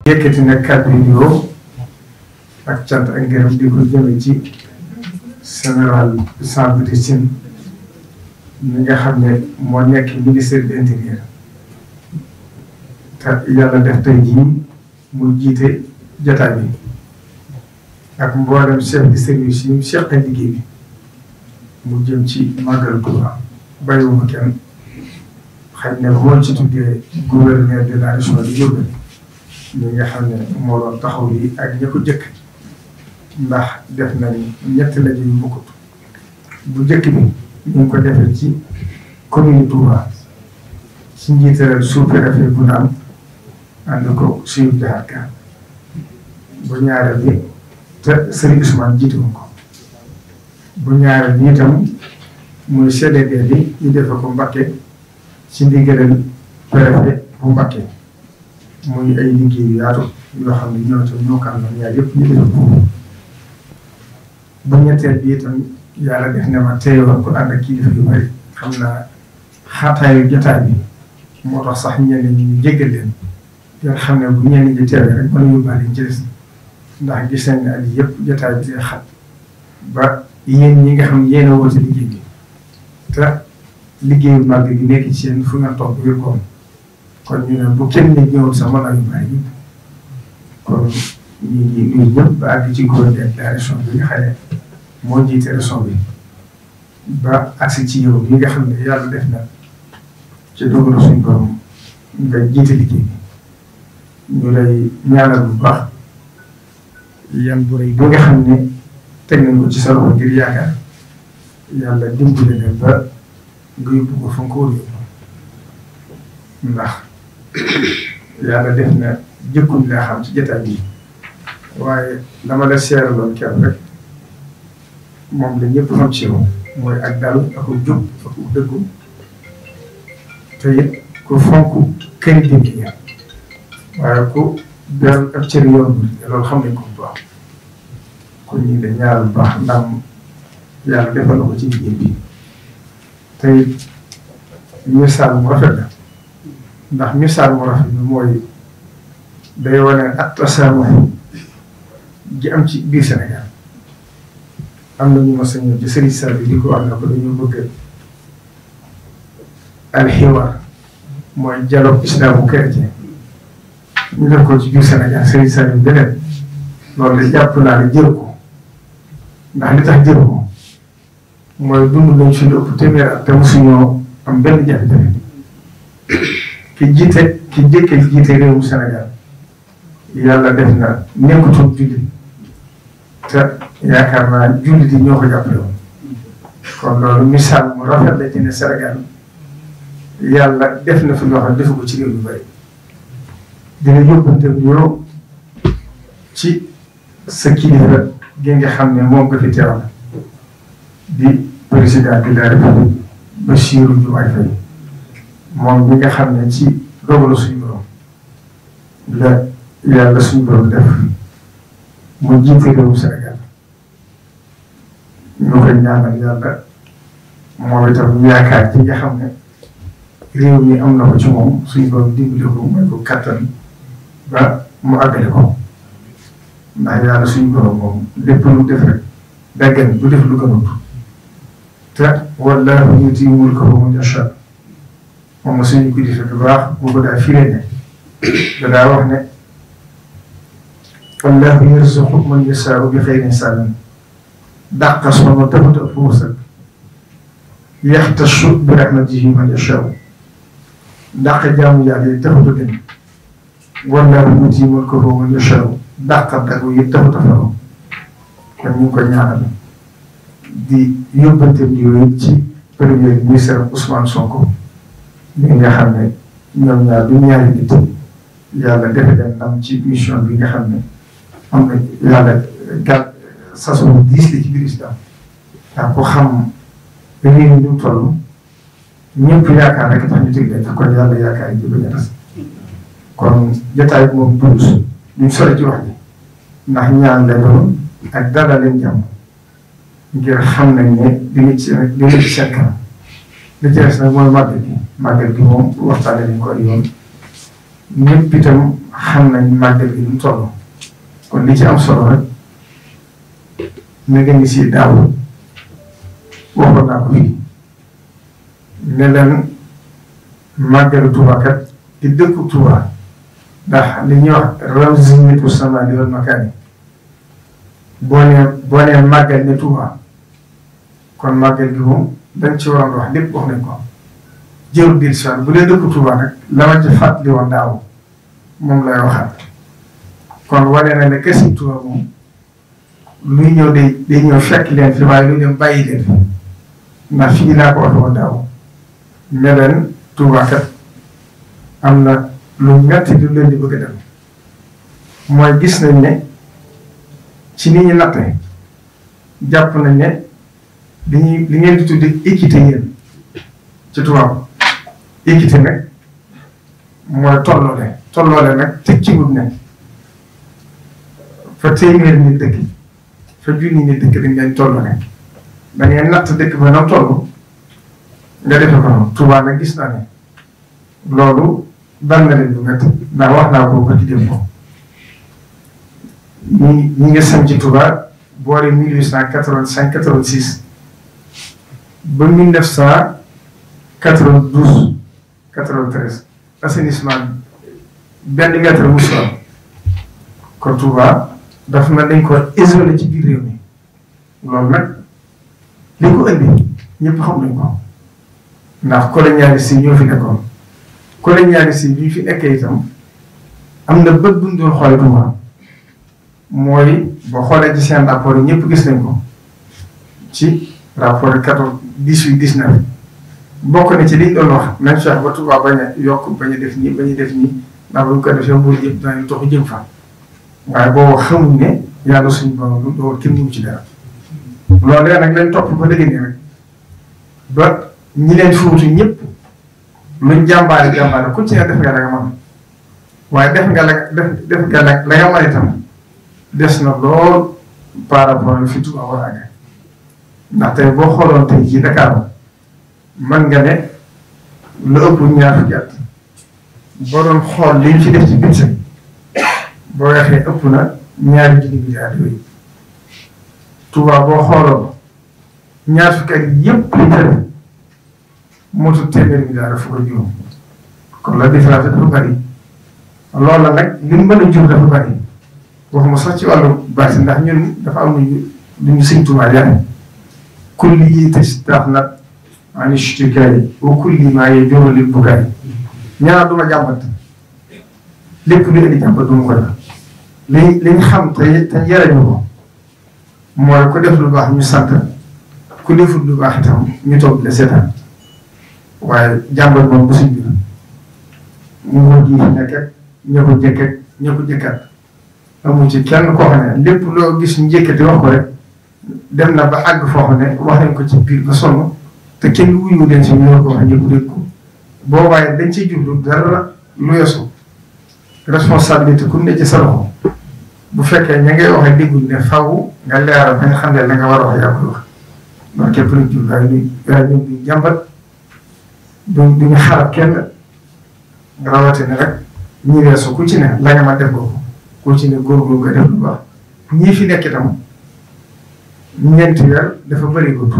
yëkkati nag kàddu yi nuyoo ak cant ak ngërëm di ko jëme ci général Sambou Tine mi nga xam ne moo nekk ministère de l'intérieur te yàlla def tey jii mu jiite jotaay bi ak mboolem chef de service yi mu seqal liggéey bi mu jëm ci Màggal Tuuba bàyyiwuma kenn xëy na moo ci tuddee gouverneur de la région de Diourbel ñi nga xam ne moo doon taxaw yi ak ña ko jëkk ndax def nañ ñetti laaj yu bokkut bu njëkk bi ñu ngi ko defee ci commune Touba ci njiitalal sous-préfet bu Ndam ànd ko suñu jaarka bu ñaareel bi te Serigne Ousmane jiitu ko bu ñaareel bi itam muy CDD bi ñu defe ko Mbacké ci ndigalal préfet bu Mbacké muy ay liggéey yu yaatu yoo xam ne ñoo kan la ñaar yëpp ñu defe ko bu ñetteel bi itam yàlla def na ma teewoon ko ànd ak kilifa yu bari xam naa xaataayu jotaay bi moo tax sax ñenn ñi ñu jéggal leen yoo xam ne bu ñenn ñi teewee rek mën a yóbbaale ñu ci des ndax gis nañ ne at yëpp jotaay bi day xat ba yéen ñi nga xam ne yéen a woote liggéey bi te liggéeyu màgg gi nekk ci yéen fu nga toog wér koom kon ñu ne bu kenn nit ñëwul sax mën a yóbbaale ñëpp kon ñu ngi nuyu ñëpp ba àgg ci gouverneur de la région bi nga xam ne moo jiite région bi ba agsi ci yow mi nga xam ne yàlla def na ci dogalu suñu borom nga jiite liggéey bi ñu lay ñaanal bu baax yan bu rëy bi nga xam ne teg nañ ko ci sa loxo ngir yaakaar yàlla dimbali leen ba nga yóbbu ko fa nga ko war a yóbbu ndax yàlla def na jëkkuñ laa xam ci jotaay bi waaye dama la seeraloon kenn rek moom la ñëpp xam ci yow mooy ak dalu ak jub ak dëggu te it ku fonk kër yi dindi ñaar waaye ku beral ak cër yoon bi loolu xam nañ ko bu baax kon ñu ngi lay ñaanal bu baax ndam yàlla defal na ko ci liggéey bi te it misaal mu rafet la ndax misaal mu rafet bi mooy day wane ak tasaamu gi am ci biir Sénégal am na ñu ma sañoon ci Serigne Sall di ko wax na ko dañoo bëgg alxiwaar mooy dialogue islamo-chrétien ñu def ko ci biir Sénégal Serigne Sall yi beneen loolu de jàpp naa ne jëru ko ndax li tax jëru ko mooy dund nañ fi lu ëpp téeméer at te mosuñoo am benn jafe-jafe ki jëkkee jiite réewum Sénégal yàlla def na nekkutoon jullit te yaakaar naa jullit yi ñoo ko jàppale woon kon loolu misaal mu rafet la ci ne Sénégal yàlla def na fi loo xam ne defu ko ci réew yu bari dina yóbbante yow ci sa kilifa gi nga xam ne moom nga fi teewal di président de la République Bassirou Diomaye Faye moom mi nga xam ne ci dogalu suñu borom la yàlla suñu borom def mu jiite réewu Sénégal ñu koy ñaanal yàlla moom itam yaakaar ci nga xam ne réew mi am na ko ci moom suñu borom dimbali ko mooy ko kattan ba mu àggale ko ndax yàlla suñu borom moom lépp lu def rek daggan du def lu gënut te wallaahu yu'ti mulkahu man yashaa moom suñu ko defee bu baax bu ko daa firee ne daa wax ne wallaahu yarzuqu man yashaa'u bi xayri hisaabin dàqa soo tafuta fu wërsëg yaxtassu bi rahmatihi man yashaa'u dàqa jaamu yàlla yi tafuta dem wallaahu yu'ti mulkahu man yashaa'u dàqa dagu yi tafuta faroo kon ñu ngi koy ñaanal di yóbbante yooyu ci premier ministre Ousmane Sonko mi nga xam ne ñoom ñaar du ñaari nit yàlla defe leen ndam ci mission bi nga xam ne am na yàlla gàtt saison diis la ci biir islam daa ko xam réew mi ñu toll ñëpp yaakaar rek tax ñu teg leen kon yàlla yaakaar yi bañ a tas kon jotaay bi moom duus ñu sore ci wax ji ndax ñaan la doon ak dalal leen jàmm ngir xam nañ ne dina ci seen kanam li ci des nag mooy màggal gi moom waxtaane nañ ko yoon ñëpp itam xam nañ màggal gi ñu toll kon li ci am solo rek na ngeen si daaw waxoon naa ko fii ne leen màggalu Tuuba kat di dëkku Tuuba ndax li ñuy wax ramziyatu samani wal makaani boo nee màggal ne Tuuba kon màggal gi moom dañ ci waroon wax lépp wax nañ ko jërul biir si bu dee dëkku Tuuba nag la ma ci fàttali woon daaw moom lay waxaat kon wane na ne kese Tuuba moom luy ñëw day ñëw fekk leen fi waaye lu dem bàyyi leen fi ndax fii laa ko waxoon daaw ne leen Tuuba kat am na lu metti lu leen di bëgg a dem mooy gis nañ ne ci ni ñu natte jàpp nañ ne li ngeen di tudde équité yéen ci tubaab équité nag mooy tolloole nag tekkiwut ne fa téeméer nit dëkk fa junni nit dëkk dañ leen tolloole da ngeen natt dëkk ba na toll nga defe ko noonu Tuubaa nag gis naa ne loolu dal na leen lu métti ndax wax naa ko ba ci dem ko ñi ngi sañ ci Tuubaa boori 1885 86 ba 1992 93 assainissement benn mètre mu sol kon Tuubaa dafa mel dañ ko isolé ci biir réew mi loolu nag li ko indi ñëpp xam nañ ko ndax colonialiste yi ñoo fi nekkoon colonialiste yi bi fi nekkee itam am na bët bu ñu doon xoolee Tuubaa mooy boo xoolee ci seen rapport yi ñëpp gis nañ ko ci rapport 18 bokk na ci liñ doon wax nañ feex ba Tuubaa bañ a yokk bañ a def nii ndax bu ñu ko defee mbuur yëpp danañ tox jëm fa waaye boobu xamuñ ne yàlla suñu borom lu doon kenn mënu ci dara loolee nag lañ topp ba léegi nii rek ba ñi leen fuutu ñëpp luñ jàmbaare ku ci ne def nga la nga mën waaye def nga la nga mën itam des na lool par rapport ak fi Tuubaa war a àgg ndax tey boo xooloon tey ci Dakar mën nga ne lu ëpp ñaar fukki at boo doon xool liñ fi def ci budget boo waxee ëpp na ñaari junni milliards yooyu Tuubaa boo xooloon ñaar fukki at yëpp liñ fa def motul téeméeri milliards fukk ak juróom kon la différence dafa bari loolu la nag li mu mën a jur dafa bari waxuma sax ci wàllu bâti ndax ñun dafa am lu ñu Sëñ Tuubaa jaay kulli yi tastaxnat an ishtikaay wa kulli maa yajurru lil bukaay ñaar duma jàmbat lépp lu indi jàmbat duma ko def li ñu xam te yare ñu ko mooy ku def lu baax ñu sant ku deful lu baax itam ñu toog la seetaan waaye jàmbat moom bu suñ bi nguur gi fi nekk ak ñoo ko jëkk ak ñoo ko jëkkaat amu ci kenn koo xam ne lépp loo gis njëkkati wax ko rek dem na ba àgg foo xam ne wax nañ ko ci biir ba sonn te kenn wuyu leen si ñoo ko wax ñëpp dégg ko boo waaye dañ ciy jublu dara lu yeesu responsabilité ku ne ci sa loxo bu fekkee ña ngay waxee déggul ne faw nga leeral ba nga xam ne la nga war a wax yaa koy wax loolu képp lañ jublu waaye ñun duñ jàmbat duñu xarab kenn rawatina rek ñi weesu ku ci ne la nga ma def ko ku ci ne góorgóorlu nga def lu baax ñii fi nekk itam ñeenti weer dafa bëri gudd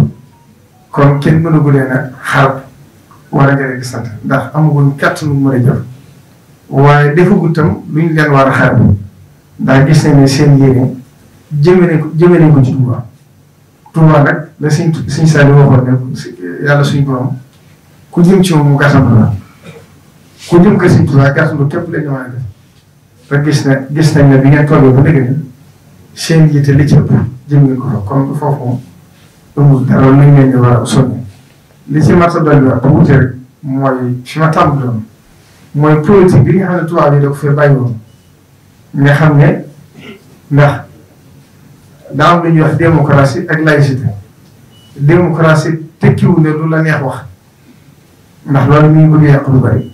kon kenn mënagu leen a xarab wala nga leen di sant ndax amaguñ kàttanu mën a jëf waaye defagu itam luñ leen war a xarab ndax gis nañ ne seen yéene jëme nañ ko ci Tuubaa Tuubaa nag la suñ saa yi waxoon ne yàlla suñ borom ku jëm ci moom mu gàttandu la ku jëm ko Sëñ Tuubaa gàttandu képp la ñu mën a def te gis nañ ne bi ngeen tolloo ba léegi nii seen yitte li ci ëpp jëm ngeen ko fa kon foofu moom amul dara lu ñu leen di war a soññi li ci mat a dolli wax ba wute rek mooy fi ma tàmbaloon mooy politique bi nga xam ne tubaab yi da ko fee bàyyi woon nga xam ne ndax daa am lu ñuy wax démocratie ak laïcité démocratie tekkiwul ne lu la neex wax ndax loolu mi ngi bëgg yàq lu bari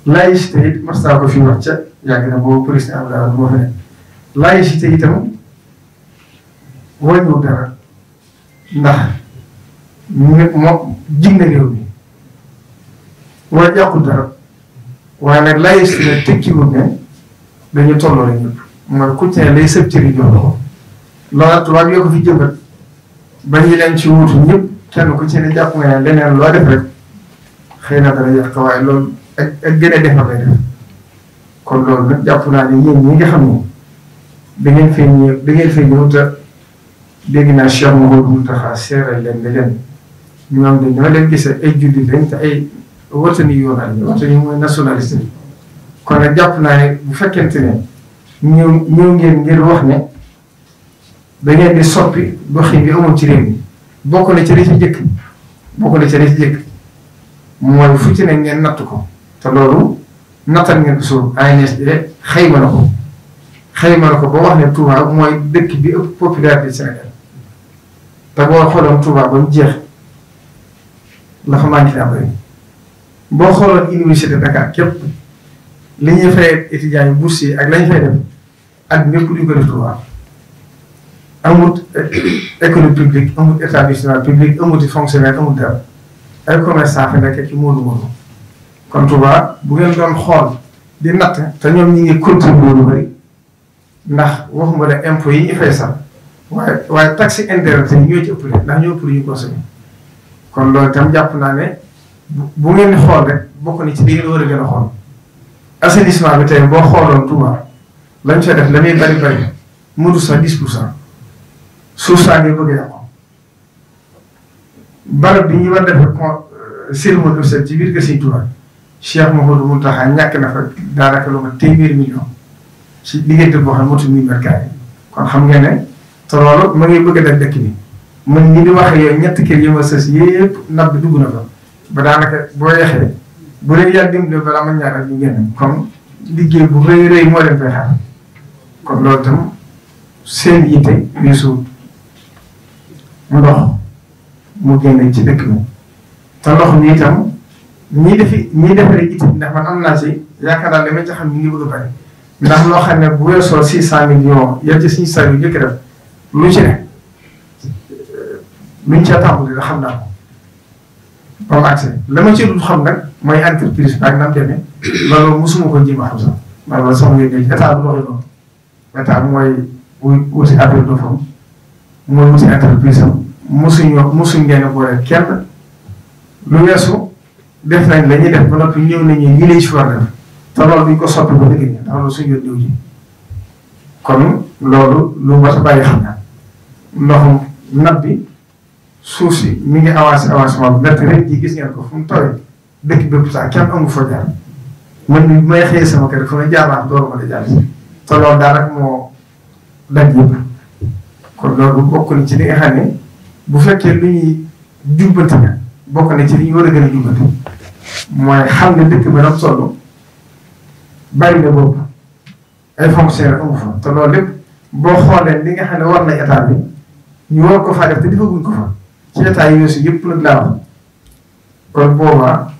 laïcité it mastaa ko fi wax ca yàgg na boobu président Abdoulaye moo fi ne laïcité itam wàññiwul dara ndax moo jig na réew mi waaye yàqul dara waaye nag laïcité nag tekkiwul ne dañu tolloo rek ñëpp mooy ku ci ne lay sëb cëri jox ko loolu tubaab yoo ko fi jëmbat ba ñu leen ci wuutu ñëpp kenn ku ci ne jàpp nga ne leneen loo def rek xëy na dana yàq waaye loolu ak gën a defar lay def kon loolu nag jàpp naa ne yéen ñi nga xam ne da ngeen fee ñëw te dégg naa Cheikh Mouhamadou Mountakha seeral leen ne leen ñoom dañoo leen gisee ay jullit lañ te ay watani yoonal ñu watani mooy nationaliste bi kon nag jàpp naa ne bu fekkente ne ñëw ngeen ngir wax ne da ngeen di soppi doxin bi amul ci réew mi bokk na ci li ci jëkk mooy fu ci ne ngeen natt ko te loolu nattal ngeen ko suuf ANSD xayma na ko ba wax ne Touba mooy dëkk bi ëpp popularité Sénégal te boo xooloon Touba ba mu jeex la fa manqué daa bëri boo xooloon université Dakar képp li ñuy fay étudiants yi bourse yi ak lañ fay def ak ñëpp du ko def Touba amut école publique amut établissement public amut fonctionnaire amut dara ay commerçant fa nekk ci moodu kon Touba bu ngeen doon xool di natt te ñoom ñi ngi contribuer lu bëri ndax waxuma la impôts yi ñu fay sax waaye taxe indirecte yi ñoo ci ëpp ndax ñoo ëpp lu ñu consommé kon loolu itam jàpp naa ne bu ngeen di xool rek bokk na ci li ngeen war a gën a xool assainissement bi tey boo xooloon Touba lañ fa def la muy bari mënu sax 10% suuf saa ngi bëgg a yàqu barab bi ñu war a defee cérémonie officielle ci biir kër Sëñ Touba Cheikh Mouhamadou Mountakha ñàkk na fa daanaka lu ma téeméeri million ci diggante boo xam ne motul 1000 mètres carrés kon xam ngeen ne te loolu ma ngi bëgg a def dëkk bi man ñi di wax yooyu ñetti kër yi ma sës yëpp nab bi dugg na fa ba daanaka boo yeexee bu leen yàlla dimbali balaa ma ñaar ak ñu génn comme liggéey bu rëy moo leen fay xaar kon loolu itam seen yitte weesu ndox mu génne ci dëkk bi te ndox mi itam ñi defaree itam ndax man am naa ci yaakaar naa dama ci xam ñu ngi bëgg a bari ndax loo xam ne bu weesoo 600 millions yal ci suñu saa yu njëkk def lu ci ne luñ ca tàmbali da xam naa ko ba mu accès la ma ci dul xam nag mooy entreprise bi ak nam demee loolu mosuma ko jéem a xam sax loolu sax muy état bu doxee noonu état mooy wuti appel de fonds mooy wuti entreprise am mosuñ ngeen a boole kenn lu weesu def nañ la ñuy def ba noppi ñëw nañu lii lañ si war a def te loolu duñ ko soppi ba dëgg ndax loolu suñu yoon ñëw ji kon loolu lu mat a bàyyi xam naa ndoxum nab bi suuf si mi ngi avancement bu métti rek ji gis ngeen ko fu mu tawee dëkk bépp sax kenn amu fa jaar man mii may xëyee sama kër fu ma jaaraat door ma la jaar si te loolu daanaka moo daj yëpp kon loolu bokk na ci li nga xam ne bu fekkee lu ñuy jubbanti nga bokk na ci li ñu war a gën a jubbanti mooy xam ne dëkk ba nag toll bari na boobu ay fonctionnaire amu fa te loolu lépp boo xoolee li nga xam ne war na état bi ñu war ko faa def te defaguñ ko fa ci état yi aussi yëpp nag laa wax kon boobaa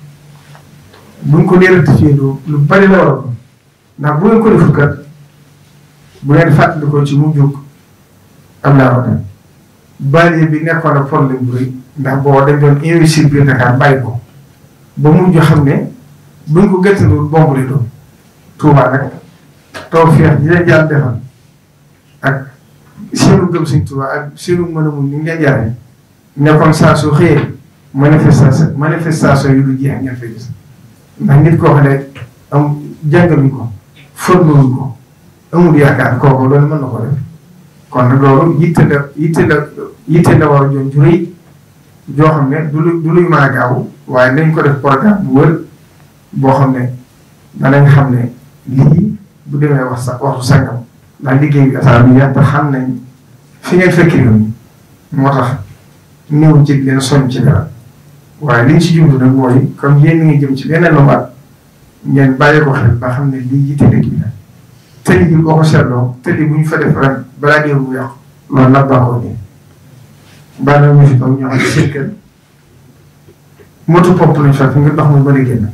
buñ ko dee rectifié lu bari la war a ko ndax bu ngeen ko defut kat bu ngeen fàttalikoo ci mu jóg am naa wax ne banlieue bi nekkoon na problème bu rëy ndax boo dañ doon investir biir Dakar bàyyi ko ba mujj xam ne buñ ko gëstoo bomb li doon Touba nag taw feex ñi leen jàll defal ak seenu gëm Sëñ Touba ak seenu mën a mun ni ngeen jaaree nekkoon saa su xëyee manifestation yu du jeex ngeen fay gis ndax nit koo xam ne am jàngaluñ ko formé ko amul yaakaar kooku loolu mën na ko def kon nag loolu yitte la war a joon ju rëy joo xam ne du luy mën a gaaw waaye nañ ko def programme bu wër boo xam ne danañ xam ne lii bu demee waxtu sangam ndax liggéey bi état bi yàlla xam nañ fi ngeen fekk réew mi moo tax néew ci leen soñ ci dara waaye liñ ci jublu nag mooy comme yéen ngi jëm ci beneen lombaat ngeen bàyyi ko xel ba xam ne lii yitte dëkk bi la tëli bi boo ko seetloo tëli bu ñu fa def ren balaa déew bu yàqu loolu nag baaxoo nii bàyyi ñu fi toog ñoo xam ne seen kër moto pompe lañ fa fi nga ndox mu bëri génn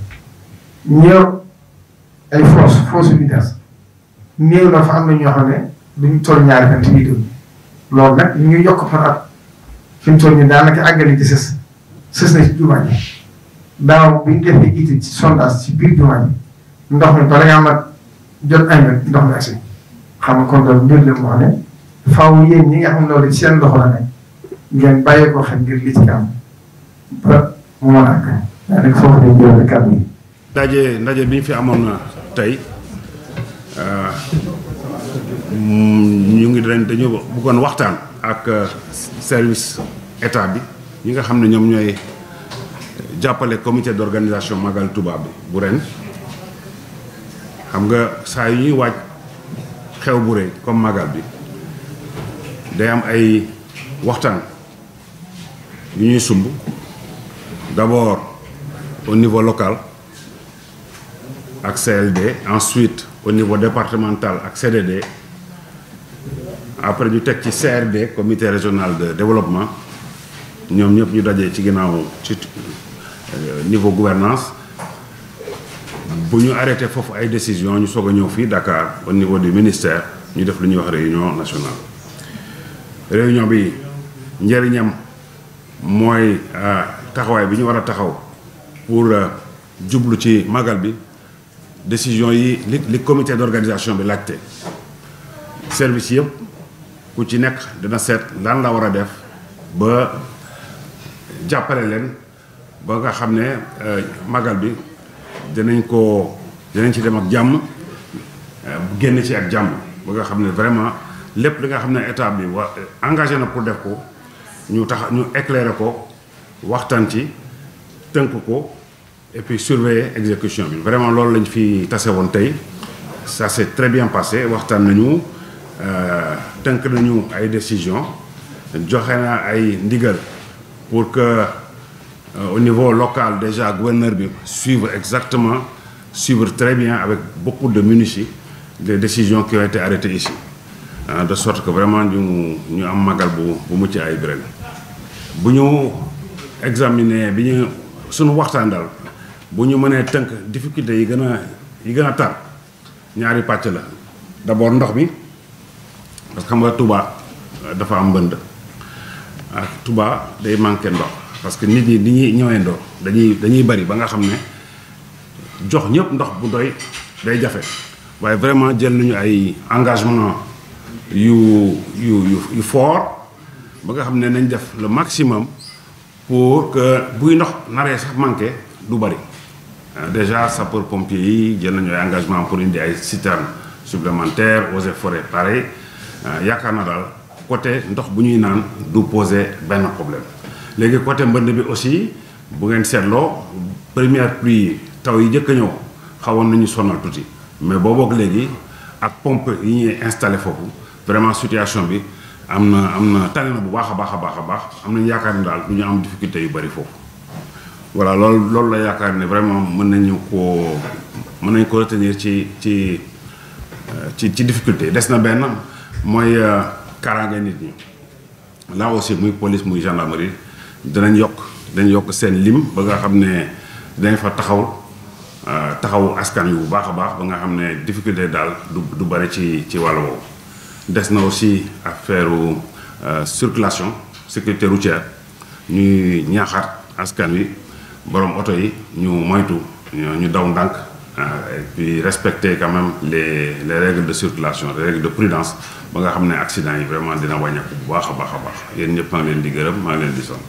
ñëw ay force vitesse néew na fa am na ñoo xam ne duñ toll ñaari fan ci biir loolu nag ñu yokk par at fi mu toll nii daanaka àggale ci sës na ci jumaa ji daaw bi ñu defee itti ci sondage ci biir jumaa ji ndox mi bala ngaa mat jot ay ndox mi asi xam nga kon loolu mbir la moo xam ne faaw yéen ñi nga xam ne loolu ci seen loxo la nekk ngeen bàyyi ko xel ngir li ci am ba mu mën a àgg daanaka foofu day jëlee kàddu yi. ndaje bi ñu fi amoon na tey ñu ngi dañu bëggoon waxtaan ak service état bi ñi nga xam ne ñoom ñooy jàppale comité d'organisation Magal Touba bi bu ren xam nga saa yu ñuy waaj xew bu rëy comme Magal bi day am ay waxtaan yu ñuy sumb d'abord au niveau local ak CLD, ensuite au niveau départemental ak CDD, après ñu teg ci CRD comité régional de développement ñoom ñëpp ñu dajee ci ginnaaw ci niveau gouvernance bu ñu arrêté foofu ay décision ñu soog a ñëw fii Dakar au niveau du ministère ñu def lu ñuy wax réunion nationale. Réunion bi njëriñam mooy taxawaay bi ñu war a taxaw pour jublu ci magal bi décision yi li comité d'organisation bi laajte service yëpp ku ci nekk dina seet lan la war a def ba jàppale leen ba nga xam ne magal bi dinañ ci dem ak jàmm génn ci ak jàmm ba nga xam ne vraiment lépp li nga xam ne état bi engagé na pour def ko ñu éclairer ko waxtaan ci tënk ko et puis surveiller exécution bi vraiment loolu lañ fi tase woon tey ça s'est très bien passé waxtaan nañu tënk nañu ay décision joxe na ay ndigal pour que au niveau local déjà gouverneur bi suivre très bien avec beaucoup de minutie les décisions qui ont été arrêtées ici de sorte que vraiment ñu am magal bu mucc ay ren bu ñu examiner bi ñu suñu waxtaan daal bu ñu mënee tënk difficulté yi gën a tar ñaari pàcc la d'abord ndox mi parce que xam nga Touba dafa am mbënd ak Touba day manqué ndox parce que nit ñi ñuy ñëwee ndox dañuy bari ba nga xam ne jox ñëpp ndox bu doy day jafe waaye vraiment jël nañu ay engagement yu fort ba nga xam ne nañ def le maximum pour que buy ndox naree sax manqué du bari déjà sapeurs-pompiers yi jël nañu ay engagement pour indi ay citernes supplémentaires eaux et forêts pareil yaakaar na daal côté ndox bu ñuy naan du poser benn problème léegi côté mbënd bi aussi bu ngeen seetloo première pluie taw yi jëkk a ñëw xawoon nañu sonal tuuti mais boobook léegi ak pompe yi ñuy installé foofu vraiment situation bi am na tane na bu baax a baax am nañu yaakaar ne daal du ñu am difficulté yu bari foofu voilà loolu la yaakaar ne vraiment mën nañ ko retenir ci difficulté des na benn mooy kaaraange nit ñi là aussi muy police muy gendarmerie dañ yokk seen lim ba nga xam ne dañ fa taxaw askan wi bu baax a baax ba nga xam ne difficulté daal du bari ci wàll woowu des na aussi affaire circulation sécurité routière ñuy ñaaxaat askan wi borom oto yi ñu moytu ñu daw ndànk et puis respecter quand même les règles de circulation les règles de prudence ba nga xam ne accident yi vraiment dina wàññeeku bu baax a baax yéen ñëpp maa ngi leen di gërëm maa ngi leen di sant